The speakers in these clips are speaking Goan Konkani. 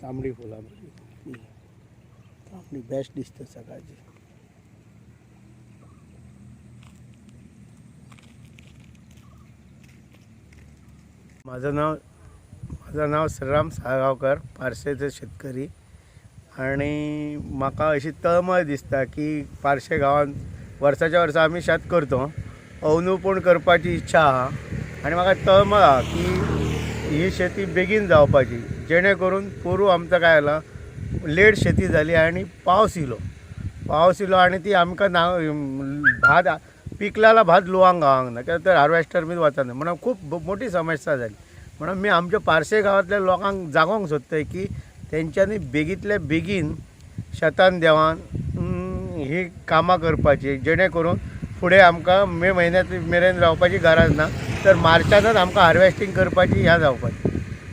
तांबडी फुलां बरी, तांबडी बेस्ट दिसता सकाळची. माझं नाव श्रीराम साळगांवकर, पार्सेचे शेतकरी. आणि म्हाका अशी तळमळ दिसता की पार्से गांवांत वर्साच्या वर्सा आमी शेत करतो, अंदू पूण करपाची इच्छा आहा. आनी म्हाका तळमळ आहा की ही शेती बेगीन जावपाची, जेणे करून पोरूं आमकां काय जाला, लेट शेती जाली आनी पावस येयलो, पावस येयलो आनी ती आमकां ना भात पिकलेला भात लुवांक गावंक ना, कित्याक तर हार्वेस्टर बीन वचना म्हणून खूब मोठी समस्या जाली. म्हणून मी आमच्या पार्से गांवांतल्या लोकांक जागोवंक सोदताय की तेंच्यांनी बेगींतल्या बेगीन शेतान देंवन ही कामां करपाची, जेणे करून फुडें आमकां मे म्हयन्यांत मेरेन रावपाची गरज ना, तर मार्चानच आमकां हार्वेस्टींग करपाची ह्या जावपाची.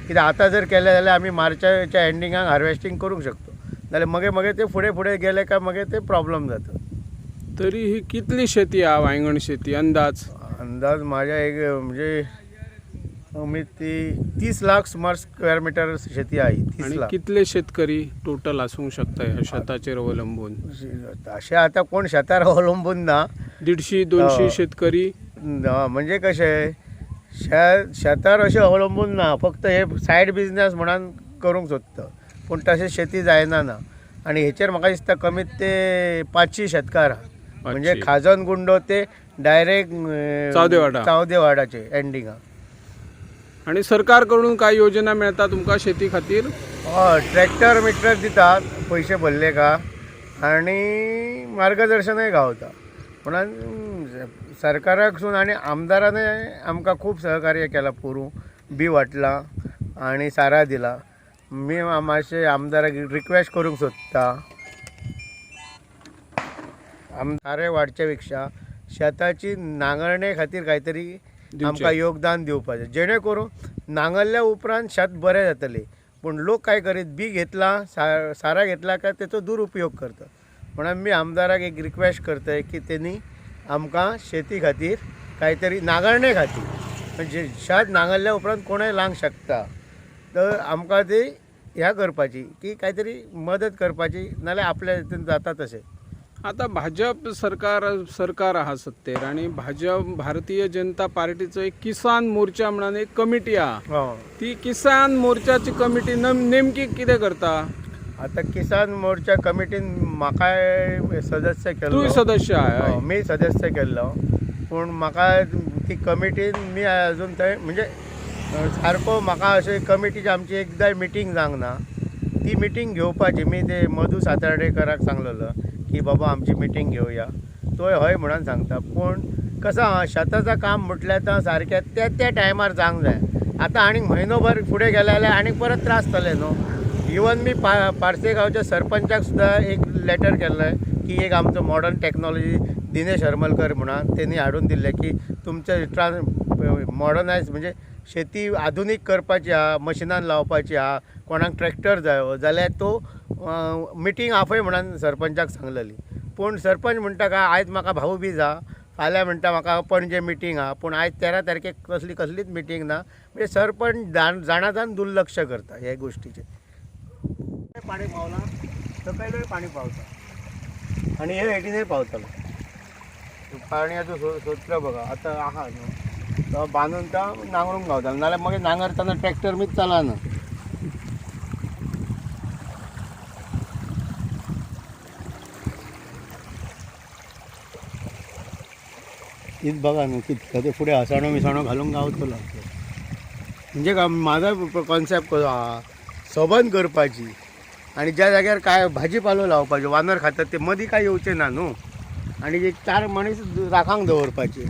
कित्याक आतां जर केलें जाल्यार आमी मार्चाच्या एंडिंगाक हार्वेस्टींग करूंक शकतो, नाल्यार मगीर मगीर ते फुडें फुडें गेले काय मागीर ते प्रॉब्लम जाता. तरी ही कितली शेती आहा वांयगण शेती अंदाज? अंदाज माझ्या एक म्हणजे मी ती 30 लाख सुमार स्क्वेअर मिटर शेती आहे, तीस आणि लाख. कितले शेतकरी टोटल आसूंक शकता ह्या शेताचेर अवलंबून? अशें आतां कोण शेतार अवलंबून ना. 150-200 शेतकरी. ना, म्हणजे कशें, शेतार अशें अवलंबून ना, फक्त हे सायड बिजनेस म्हणून करूंक सोदता, पूण तशें शेती जायना ना. आनी हेचेर म्हाका दिसता कमीत ते 500 शेतकार आहा, म्हणजे 500. खाजन गुंडो ते डायरेक्ट चावदेवाडा. चावदेवाडाचे एंडिंगा. आणि सरकारकडून काय योजना मेळता तुमकां शेती खातीर? हय, ट्रॅक्टर मिटर दितात, पयशे भरले का, आनी मार्गदर्शनय गावता. म्हणून सरकाराकसून आनी आमदारानय आमकां खूब सहकार्य केलां, पोरूं बी वाटलां आनी सारा दिला. मी मातशें आमदाराक रिक्वेस्ट करूंक सोदता, सारें वाडचे पेक्षा शेताची नांगरणे खातीर कांय तरी दिवचें. आमकां योगदान दिवपाचें, जेणे करून नांगरल्या उपरांत शेत बरें जातलें. पूण लोक काय करीत, बी घेतला, सारा घेतला काय तेचो दुरुपयोग करता. म्हणून मी आमदाराक एक रिक्वेस्ट करतय की तेणी आमकां शेती खातीर कांय तरी नांगरणे खातीर, म्हणजे शेत नांगरल्या उपरांत कोणूय लावंक शकता, तर आमकां ती ह्या करपाची की कांय तरी मदत करपाची, नाल्यार आपल्या हितून जाता तशें. आता भाजप सरकार सरकार आहा सत्तेर आणि भाजप भारतीय जनता पार्टीचो एक किसान मोर्चा म्हणून एक कमिटी आहा. ती किसान मोर्चाची कमिटी नेमकी कितें करता? आता किसान मोर्चा कमिटीन म्हाकाय सदस्य केल्लो. तूंय सदस्य आहा? हय, मी सदस्य केल्लो, पूण म्हाका ती कमिटीन मी अजून थंय म्हणजे सारको म्हाका अशें कमिटीची आमची एकदाय मिटींग जावंक ना. ती मिटींग घेवपाची मी ते मधू सातार्डेकराक सांगलेलो की बाबा आमची मिटींग घेवया, तोय हय म्हणून सांगता. पूण कसं आहा, शेताचं काम म्हटल्यार आतां सारकें त्या त्या टायमार जावंक जाय. आतां आनीक म्हयनोभर फुडें गेले जाल्यार आनीक परत त्रास जातले न्हू. इवन मी पार्से गांवच्या सरपंचाक सुद्दां एक लेटर केल्लें की एक आमचो मॉडर्न टॅक्नॉलॉजी दिनेश हरमलकर म्हणून तेणी हाडून दिल्लें की तुमचें मॉडर्नायज म्हणजे शेती आधुनीक करपाची आहा, मशिनान लावपाची आहा, कोणाक ट्रॅक्टर जायो जाल्यार तो मिटींग आपय म्हणून सरपंचाक सांगलेली. पूण सरपंच म्हणटा काय आयज म्हाका भाऊ बीज आहा, फाल्यां म्हणटा म्हाका पणजे मिटींग आहा, पूण आयज 13 तारखेक कसली कसलीच मिटींग ना. म्हणजे सरपंच जाणा जाण दुर्लक्ष करता हे गोष्टीचेर. पाणी पावना, सकयलूय पाणी पावता आनी हे हेटीनय पावतलो पाणयाचो सोत्र बघा आतां आहा न्हू, तो बांदून तो नांगरूंक गावता, नाल्यार मागीर नांगरतना ट्रॅक्टर बीन चलना. तीच बघा न्हू कितकें ते फुडें हसाणो मिसाणो घालूंक गावतलो. म्हणजे काय माझा कॉन्सेप्ट कसो आहा, सबंद करपाची आनी ज्या जाग्यार काय भाजीपालो लावपाचो, वानर खातात ते मदीं काय येवचे ना न्हू, आनी एक चार मनीस राखांक दवरपाचे.